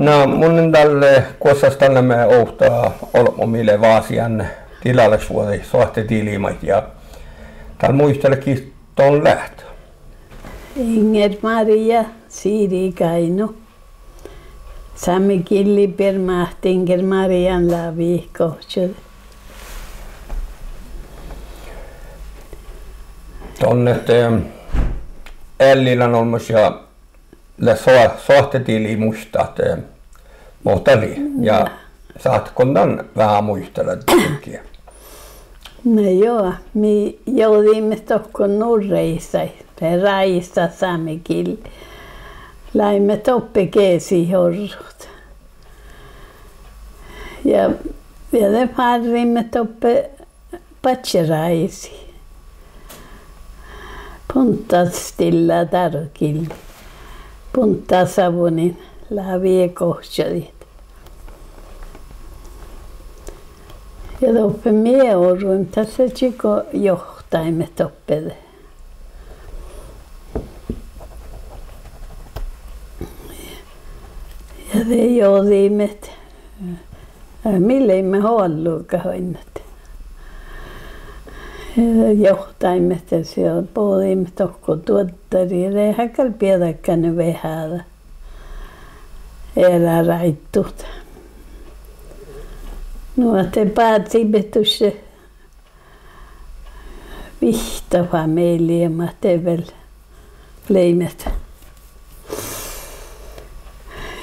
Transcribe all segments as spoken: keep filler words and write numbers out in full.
Na, mun lean dál, eh, guossas dalle ovtta olbmo mii lea vásihan dilálašvuođaid soahte dilimaid ja dál muitalit gii don leat. Inger Maria, Siri Gáinnu. Sámegillii beare máhte Inger Marian Láviid gohčodit. Don ahte, eh, eallilan olmmoš ja lea soa-, soahte dili muittát, eh, mo dat lei. Ja sáhtát go dan veahá muitalit dego? Na juo, mii jođiimet dohko nuorraid, de rájessat sámegillii. Leimmet doppe geasiid orrut. Ja, ja de fárriimet doppe badjerájessiin. Bunddastilla dárogillii. Bunddasavvonin Láviid gohčodit. Ja doppe mii orruimet, dat ledje go johtáimet doppe de. Ja de jođiimet. Ja mii leimmet oallugat oainnat. Ja johtáimet de ja bođiimet dohko duoddarii, de gal bieđganeimmet veahá earáiddut. Nu ahte báziimet dušše vihtta familii, mat de vel leimmet.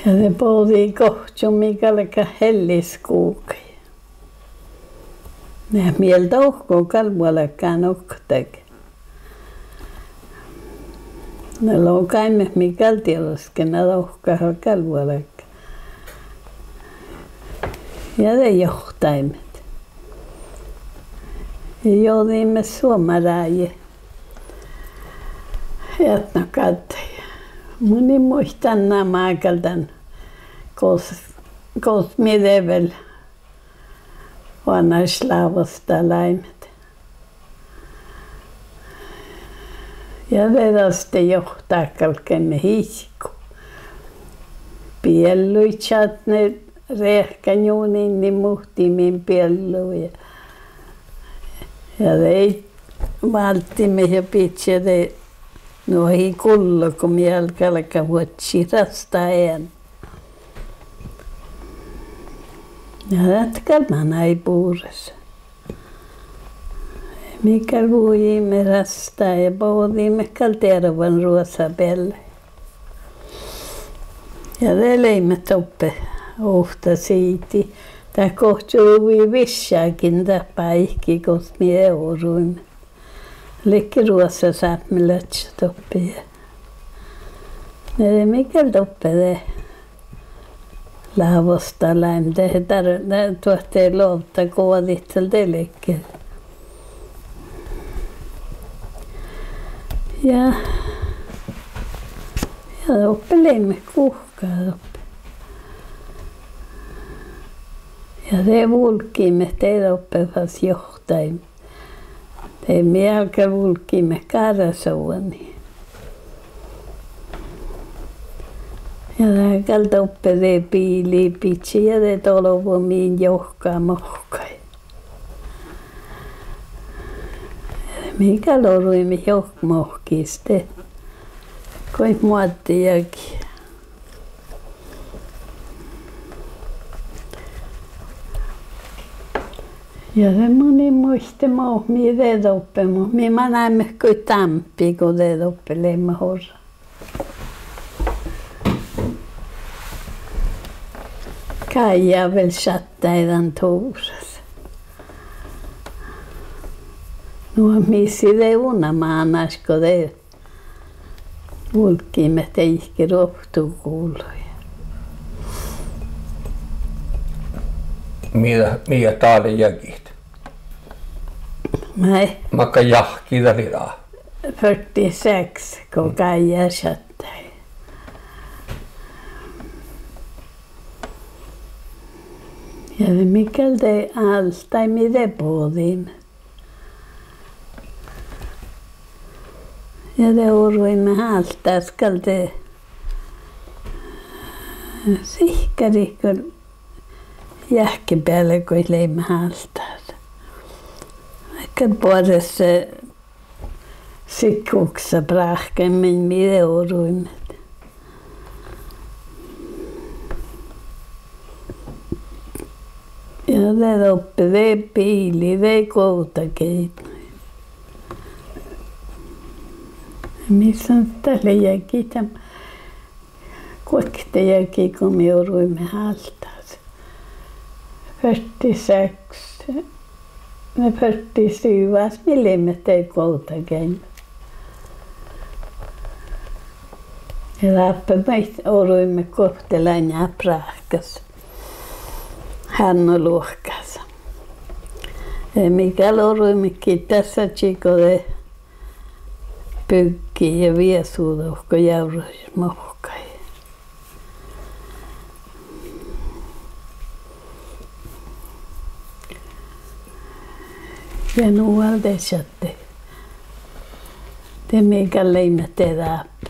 Ja de bođii gohčodit mii galgat Hellisskuvgii. Ja mii dohko gal vuolgá oktage. Na logaime mii gal dieđusge, na dohko gal vuolgá. Ja de johtáimet. Ja jođiimet Suoma ráje. Eatnat gáddái. Mun in muittán ná mágal dan gos, gos mii de vel oanaš lávostalaimet. Ja de daste johtát galggaimet ihkku. Bielluid šattai riehkánjuniin, muhtimin biellu ja, ja de válddii ja bidjii de nu ii gullo go mii galggai vuodjit rastá ean. Ja dat gal manai bures. Mii gal vujiimet rastá ja bođiimet gal dearvan ruosa beallái. Ja de leimmet doppe ovtta siidii. Dat gohčoduvvui viššágiin dat báiki gos mii oruimet. Ledje ruosasápmelaččat doppe ja, ne de mii gal doppe de lávostalaime de, dat, dat duohte lovtta goađit dal de ledje. Ja, ja doppe leimmet guhká doppe. Ja de vulggiimet de doppe fas johtai. De mii gal vulggiimet Kárášuvvoniin. Ja dat gal doppe de biilii bidjii ja de dolvomiin johka mohkái. Mii gal oruimet johka mohkis de goit moadde jagi. Ja de mun in muitte mo mii de doppe, mo mii manaimet goit dámpi go de doppe leimmet orron. Gájjá vel šattai dan tuvras. Nu ahte mis de unna mánáš go de vulggiimet deike ruovttuguvlui. Mii, mii dá lea jagit? Maid? Makkár jahki dat lei dá? Førtiseks go gájjá šattai. Ja de mii gal de álttai mii de bođiimet. Ja de oruimet áltás gal de Sihkkarit gal jáhkkebeale go leimmet áltás. Gal boares sihkkuksa bráhkamain mii de oruimet. Ja de doppe de biili de guovdageidnui. Mis son dat lei jagi dan guokte jagi go mii oruimet áltás. Førtiseks, ne førtisyv mii leimmet de guovdageaimmet. Ja dáppe mii oruimet guovtte lea bráhkas, hánnoluohkás. Ja mii gal oruimet gitta sážžui go de byggi ja viesu dohko jávraid muhkái. Ja nu vel de šattai. De mii gal leimmet de dáppe.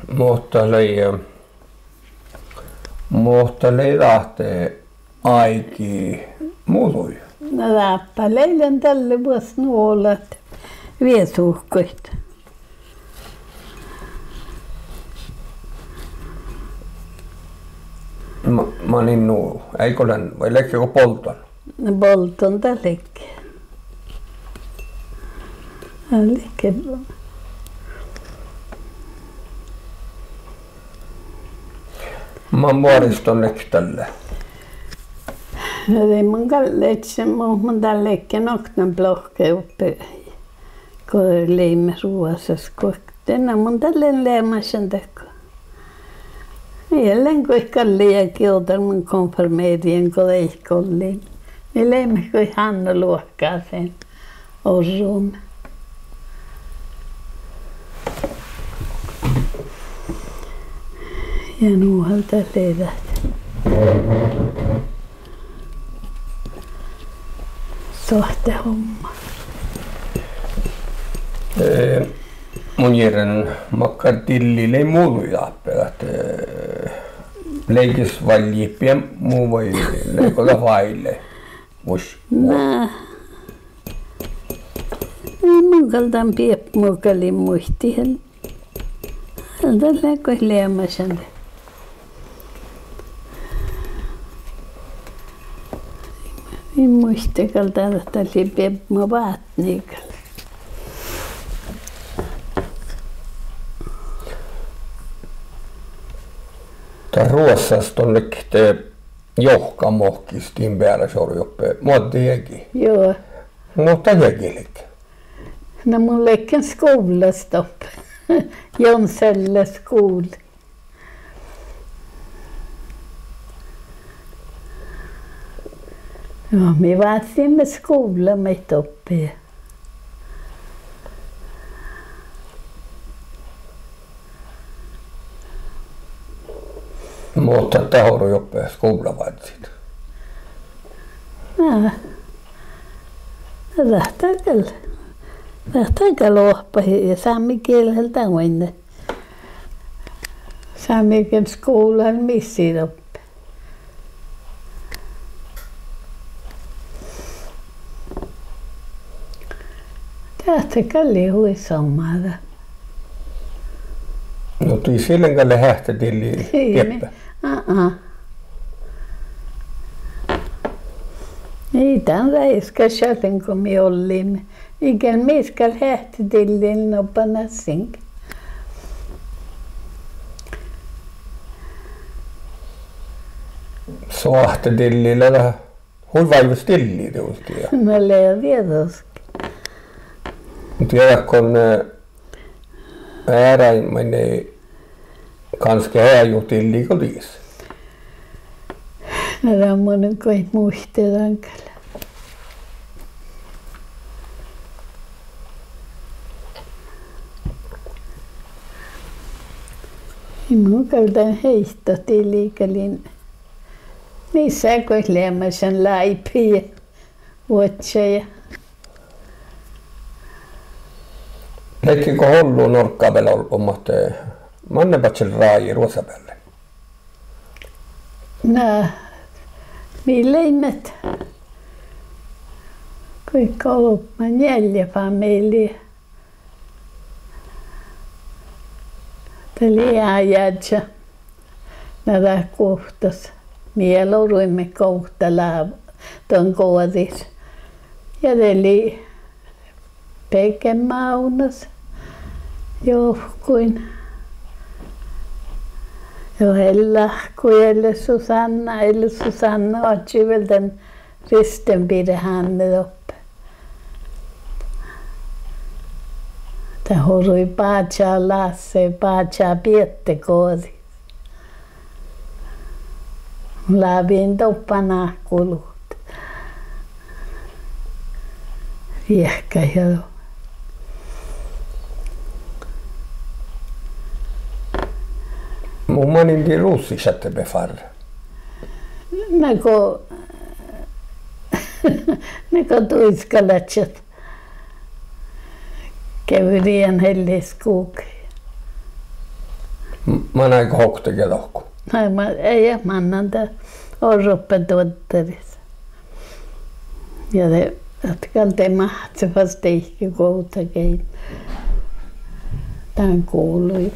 Muhto lei, muhto lei dat áigi muđui. Na dáppe lei lean dalle vuos nu olat viesuhkkuid. Ma-, manin nu, eai go lean, vai ledje go boldon? Boldon dat ledje. Ledje. Man boaris don ledje dalle? Na de mun gal ledjen, mu-, mun dalle ledjen oktanuppelot doppe go leimmet Ruoššas guokte. Na mun dalle lean leamašan dakko. Mii leimmet goit galle jagi ođal mun konfirmerejedin go de ii gollin. Mii leimmet goit hánnoluohkás orrumin. Ja nu vel dat lei dat. Soahte homma. Eh, mun jearran makkár dilli lei muđui dáppe, dat, eh, leigis valjit biepmu vai leigo dat váile? Vuos. Na, mun gal dan biepmu gal in muitte. Dat lea goit leamašan. In muitte gal dat, dat lei biepmu vátni gal. Dat Ruoššas don ledje johkamohkis din beare šarujoppe, moadde jagi. Juo. Muhto jagi ledje. Na mun ledjen skuvllas doppe. Jonsellas skuvla. Juo, mii vácciimet skuvlla maid doppe. Muhto dat orui doppe skuvlla vázzit? Na, dat gal, dat gal oahpahii ja sámi giel dat oaidná. Sámegiel skuvlla mis lei doppe. Dat gal lei hui somá dat. No, dii ii lean gal heahtadillii dieppe. Aa. Ii dan rájes gal šat lean go mii olliimet. Iige mis gal heahtadillii nubbo nassiin. Soahtadillii lea dat hui váivves dilli dieđusge. Na lea dieđusge. Muhto dieđát go, eh, earáid maid gánske heajut dilli go dis? Na dan mun in goit muitte dan gal. In mun gal dan heittot dillii gal in. Mis lea goit leamašan, láibi, vuodjá ja. Ledje go ollu Norgga vel olbmot, eh, manne badjel ráji Ruošša bealde? Na, mii leimmet goit golbma, njeallje familii. Dat lei ájjáža, na, dat guovttos. Mii orruimet govtta lávii dan goađis. Ja de lei Bege Mávnas johkuin. Ja Elle, go Elle Susanna, Elle Susanna oaččui vel dan Ristenbirháni doppe. Dat orui báhčá Lásse, báhčá Biette goađis. Lávejin doppe áhkku luhtte. Viehkat ja Mun manin dii ruvssit šattai be fárra. Na go, na go duiskalaččat gevrii Helliskugi. Man áiggut oktage dohko? Na, ma-, ii, mannan de orrut doaddaris. Ja de dat gal de máhce fas deike Guovdageidnui. Dan guvlui.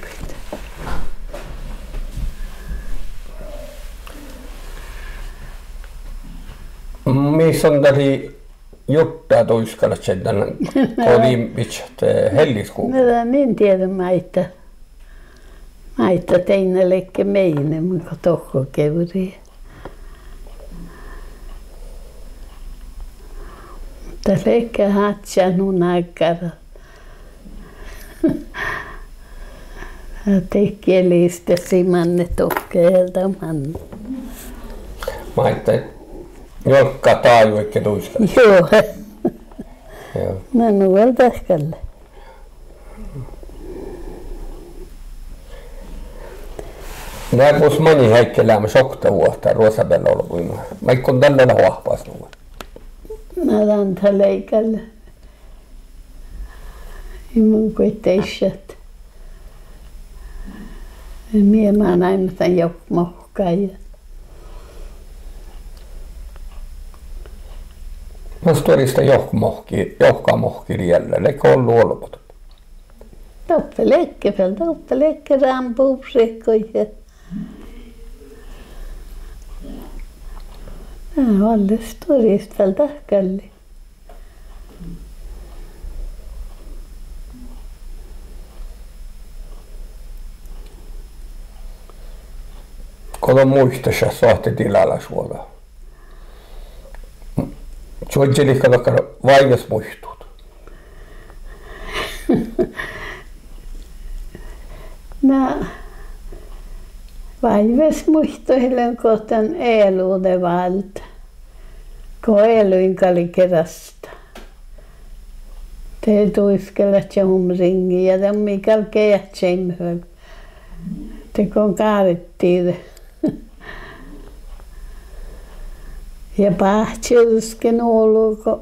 Mis son dat lei jurdda duiskalaččain dan go dii bidjat, eh, Helliskugi? Na, dat in dieđe maid dat, maid dat dainna ledje mii, mun go dohko gevrii. Dat ledje ádját nu nággárat. Dat ledje listá sii manne dohko, dat manne. Maid dat juolggat dájuiguin duiskalaččat. Juo. Juo. Na nu vel dat gal. Na gos maŋŋit áiggi leat šoktavuohta Ruošša beale olbmuin? Vaikko dalle leat oahpásnuvvon. Na dan dat lei gal. In mun goit dieđe. Mii manaimet dan jokkmohká ja Mas stuorista johkamohkki, johkamohkki riella, ledje ollu olbmot? Doppe ledje vel, doppe ledje rámbuvret goit. Na, olles stuorista vel dat gal lei. Go don muitašat soahtá dilálašvuođa? Čuožžu lihkadokka váivves muittut? Na, váivves muittut lean go dan Elude váldá. Go Eluin galge rastá. De duiskalaččat umriŋgii ja de mii gal geahčaimet vel. De go gárddiide. Ja báhčiraskkin olu go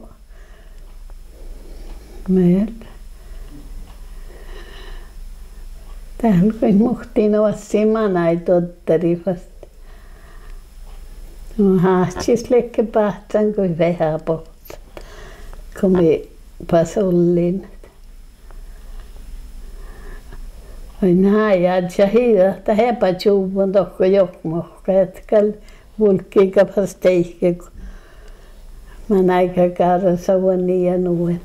mii. Dál goit muhtin oassi manai doaddaris fas. Nu áhčis ledje báhcán goit veahá bohccot. Go mii fas olliimet. Vai na, ja, ja hii dat eaba čuvvon dohko johkamohká, dat gal vulggii gal fas deike go man áigá gárasavvá nie nuin.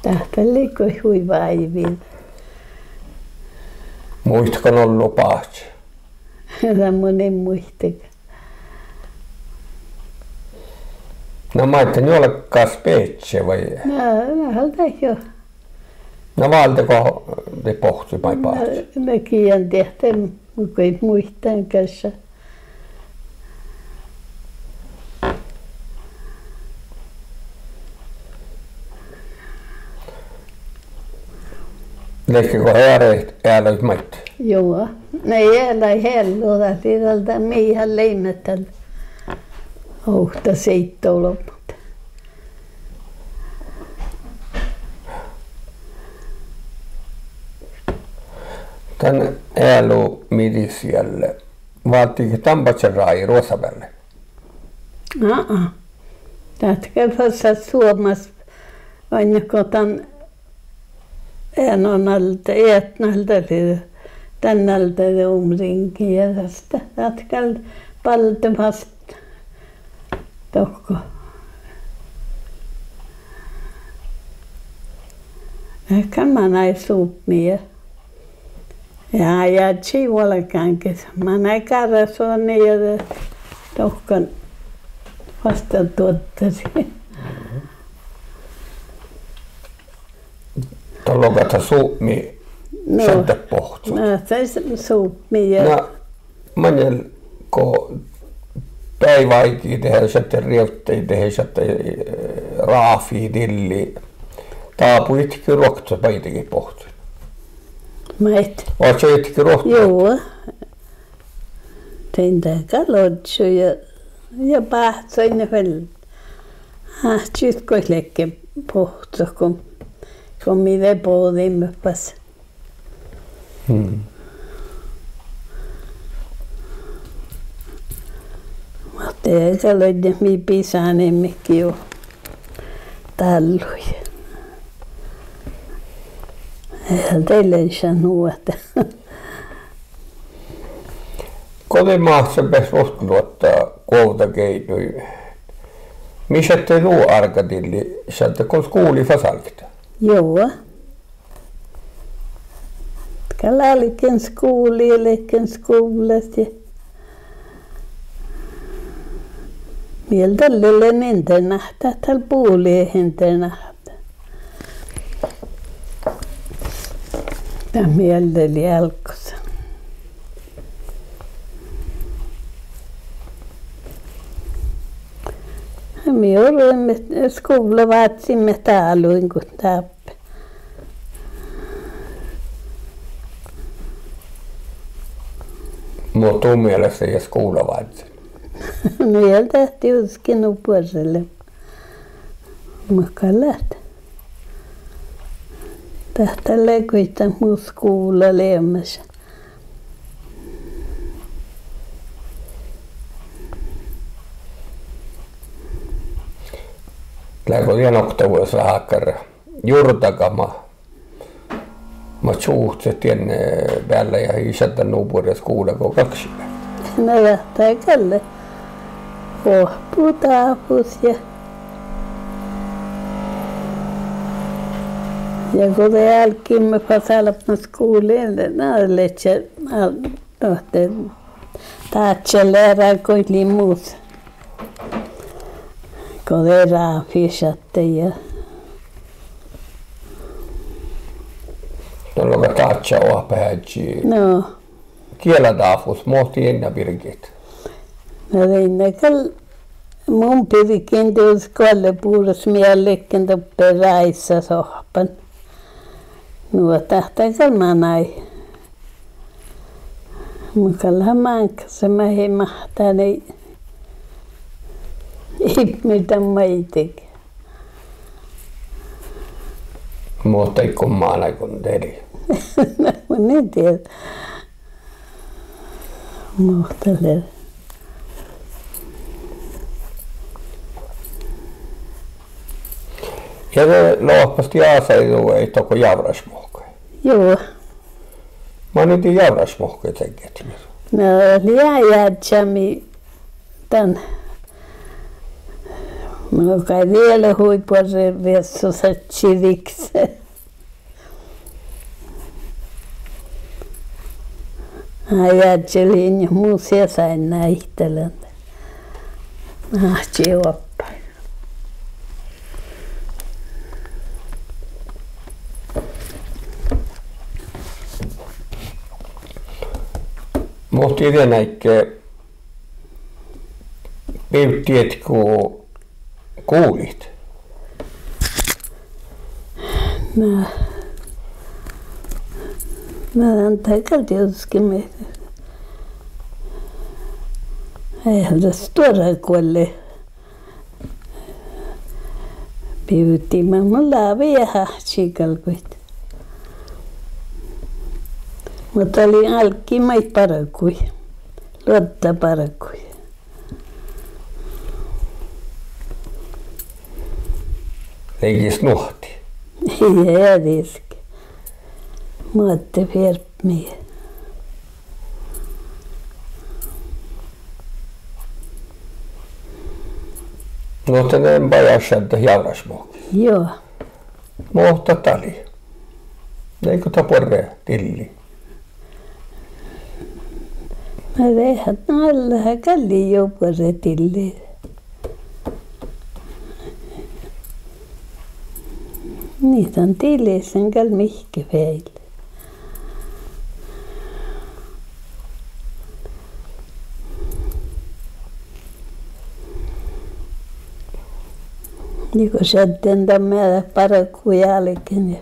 Dat lei goit hui váivi. Muittán ollu báhči? Dat mun in muitte. Na maiddái njuolggás bidjat vai? Na, na, dat jo. Na váldit go dii bohccuid maid báhčis? Na, na gii dieđe, mun goit muittán gaša. Ledje go earet ealuid maid? Juo, na ealai eallu, dat lei dal mii leimet dal ovtta siidda olbmot. Dan ealu mii dieid, válddegit dan badjel rájes Ruoššabealde? Aa, dat gal fas Suomas, oainnát go dan eanu alde, eatni alde lei, dan alde de omringi ja das, dat gal balde fas dohko. Dat gal manai Suomi ja ja, ja ii vuolgánge, manai Kárášjoga ja de dohko fas duoddái. Dal lohká ahte Suomi, no, šaddet bohccot. Na, dat Suomi ja, na, maŋŋel go beaivvi áigi dehe šaddet rievddaid, dehe šaddet, eh, ráhpidilli, dábujit go ruoktot maiddái bohccuin. Maid? Oaččo iežakin ruoktot? Juo. Dain dat gal ožžo ja, ja báhccuin vel. Áhčči go ledje bohccot go, go mii de bođiimet fas. Muhto de gal oidne mii bisániimmet juo dálui. Ja de lei šat nu ahte Go de máhccibeaivvi luotta Guovdageidnui, mii šattai du árgadillii, šattai go skuvlii fas álgit? Juo. Gal álgen skuvlii, ledjen skuvllas ja miel dalle lei internáhta, dal buli internáhta. Dat miel lei álggus. Mii orruimet, skuvlavázziimet dáluin go dáppe. Muhto du mielas lei skuvlavázzen? Mii dat dieđusge nu buorre lea. Muhto gal dat, dat lea goit dat mu skuvla leamaš. Leago dien oktavuođas áhkku jurdagat mat, mat čuhcet dien, eh, beallái ja ii šaddan nu buorre skuvllas go galggašii? Na dat gal lea oahppu dáfus ja, ja go de álggiimet fas albma skuvlii, na ledje, na, dohko dáža leará goit lei mus. Go de ráfi šattai ja Na lohká dáža oahpaheaddji. No. Gielladáfus, mo dii inna birgit? Na de inna gal mun birgen dieđusge go bures mii ledjen doppe ráissas oahppan. Nu ahte dat gal manai. Mun gal han máŋggasen maid máhtán, ii, ii mii dan maiddái. Muhto go manai go de lei. Mun in dieđe. Muhto lei. Ja de loahpas dien ásaid duoid dohko jávrašmohkái? Juo. Manne dii jávrašmohkái cegget? Na lei ájjáža mii dan, mun gal diela hui buorre viessosadji dikse. Ájjáža lei in mus ja sáin náitalan áhči oappá. Muhto dien áigge bivddiimet go guvlui? Na, na, dat gal dieđusge mii, eh, dat stuorra guolli bivddiimet, mun láven ja áhčči galgguid. Muhto lei álggi maid bargui, luodda bargui. Lei ges nuohtti? Ii, ii dieđusge. Muotte fierpmi. Nu ahte de bajásšaddat jávrašmohkis. Juo. Muhto dat lei, leigo dat buorre dilli? Na de, na, gal lei juo buorre dilli. Nihtan dilis gal mihkke feail. Dego šadden dan mearkka bargu álgen ja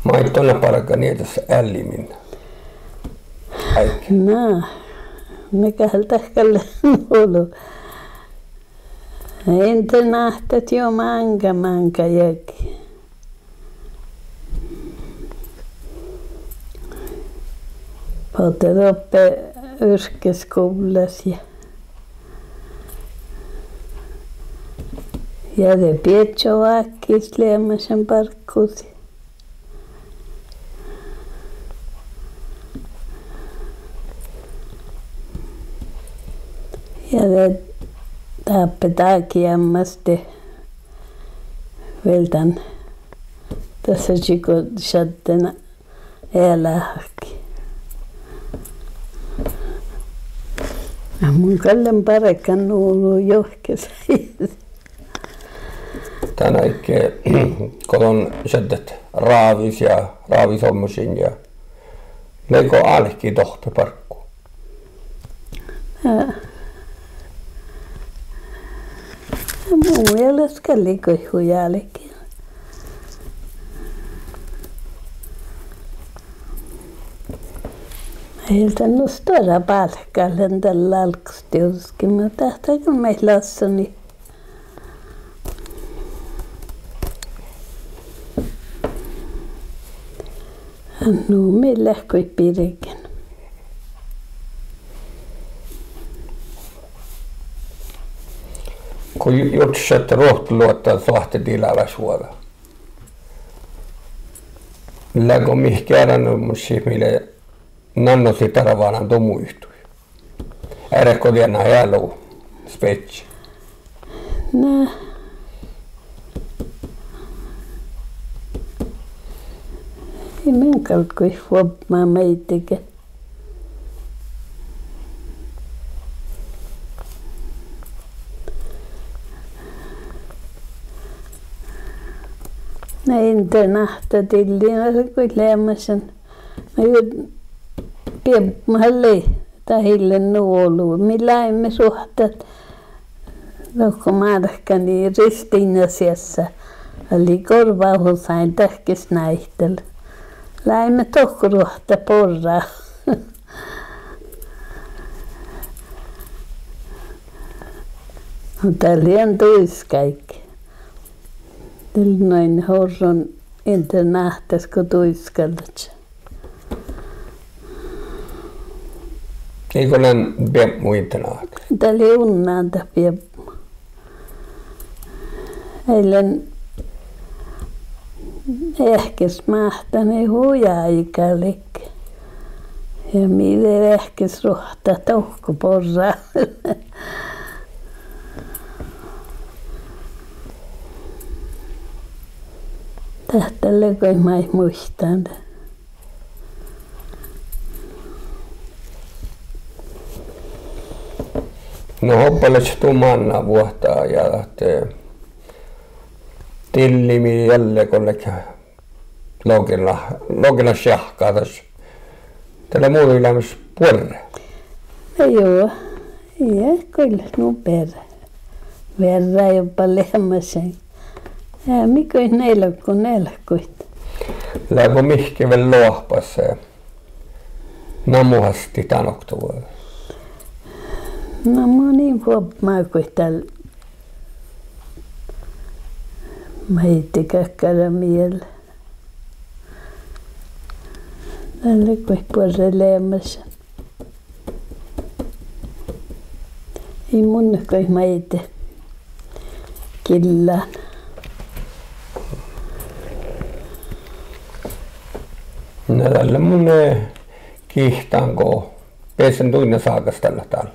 maid don bargui nieiddas eallimin? Áigge. Na, mii gal dat gal olu. Internáhtat juo máŋga, máŋga jagi. Bođii doppe yrkesskuvllas ja, ja de biedjováhkkis leamašan bargguide. Ja de dáppe dágiammas de vel dan, das ii go šadden ealáhki. Ja mun gal lean bargan nu juohke sajis. Dan áigge, go don šaddet rávis ja rávisolmmošin ja, leigo álki dohppet barggu? Ja, mu mielas gal lei goit hui álki. Ii lean nu stuorra bálkká lean dalle álggus dieđusge, muhto dat gal maid lassan. Nu mii leat goit birgen. Go jurddašit ruovttoluotta soahtidilálašvuođa, leago mihkkege earáneamos mii lea nannosit darvánan duomuitui? Earret go dieinna ealu spiežža? Na, ii min gal goit fuobmá maiddege. Na internáhtadillii, na, goit leamašan, na, juo biebmu lei, dat ii lean nu olu. Mii láimet ruohtat dohko márkanii Ristiinna sieссá. Dat lei gorvahusain dahkkes náitalit. Láimet dohko ruohtat borrat. Dat lei duiskaáiggi. Dat lei nu orron internáhtas go duiskalaš. Ii go lean biebmu internáhtas? Dat lei unnán dat biebmu. Ii lean eahkes máhtán, ii hui áigá leige. Ja mii de eahkes ruohtat dohko borrat. Dat lea goit maid muittán. Na, hobbaš leat du mánná vuohta ja ahte dilli mii dalle go leat logi-, logilaš jahkásaš? Dat lea muđui leamaš buorre. Juo, ii gal nu beare, beare jobba leamašan. Ja mii goit nelgu, nelguid. Leago mihkke vel loahpas namuhastit dán oktavuođas? Na mun in fuobmágo goit dál. Maidege gakkár miel. Dalle goit buorre leamaš. Ii mun goit maide gillán. Na dalle mun, eh, gihtán go beassen duinna ságastallat dál.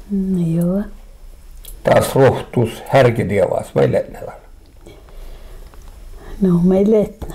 Mm, juo. Dás ruovttus heargedievás, maid leat dál? Nu, maid leat.